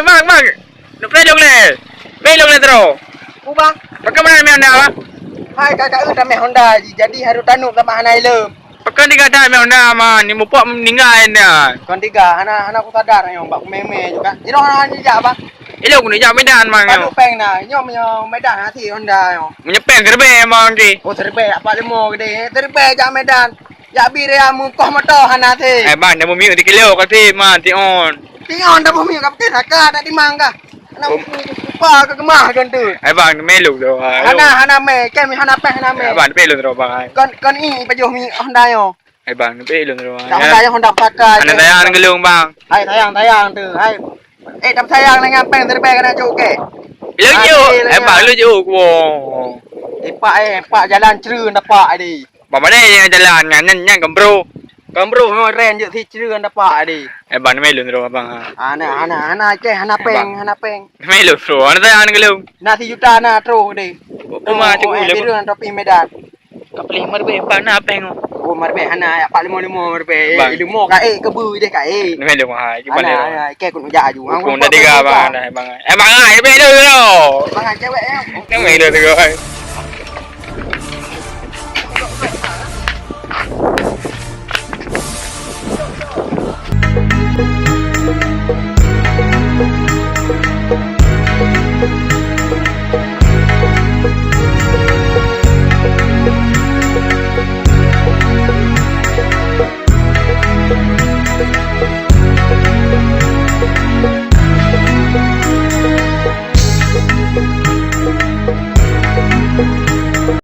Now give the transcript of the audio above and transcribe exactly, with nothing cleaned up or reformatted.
Bang, bang. Nak pergi lông lé. Pergi lông lé terus. Ku bang. Pakai mana main Honda, bang? Hai, kakak, eh, tameh Honda ji. Jadi harus tanuk sama hana ilem. Pakon tiga that mé Honda man, ni mupok meninggai dah. Kon tiga, hana, hana ku sadar nyoe bak kumé-mé juga. Iro hana jijak bang. Ilo keuneuk jak Medan man nyoe. Padu peng na, nyoe meunyoe Medan hati Honda nyoe. Meunyoe peng terbeh man ki. Oh terbeh apa limo gede, terbeh jak Medan. Jak bi ria mukoh moto hana ti. Eh bang, dah bumi di kilo ka ti man ti on. Ti on dah bumi ka putih saka dak timang ka. Hana lupa ke gemah kan tu. Hai bang, melu tu. Hana, hana meh, kem hana peh hana meh. Hai bang, pelu tu bang. Kon, kon i pajoh mi Honda yo. Hai bang, pelu tu bang. Dah Honda yo Honda pakai. Hana sayang gelung bang. Hai sayang, sayang tu. Hai. Eh, tak sayang dengan peng terbaik kena juk ke. Lu juk. Hai bang, lu juk. Wow. Epak eh, epak jalan ceru dapat tadi. Bang mana yang jalan nyan, nyan, nyan kembro. Kembro ho ren juk si ceru dapat tadi. Eh bang, melu tu bang. Hana, hana, hana ke, hana peng, hana peng. Melu tu, hana sayang gelung. Na si juta na troh deh. Uma tu eh, biru topi Medan. Ka paling marbeh bang na peng. Oh marbeh hana ya pak limo-limo marbeh. Bang. Eh, limo ka eh kebu deh ka eh. Ni melu hai, gimana? Hana, hana, ke kun jak aju. Kun dah tiga bang, bang. Eh bang, ai melu tu. Bang cewek ya. Ni melu tu.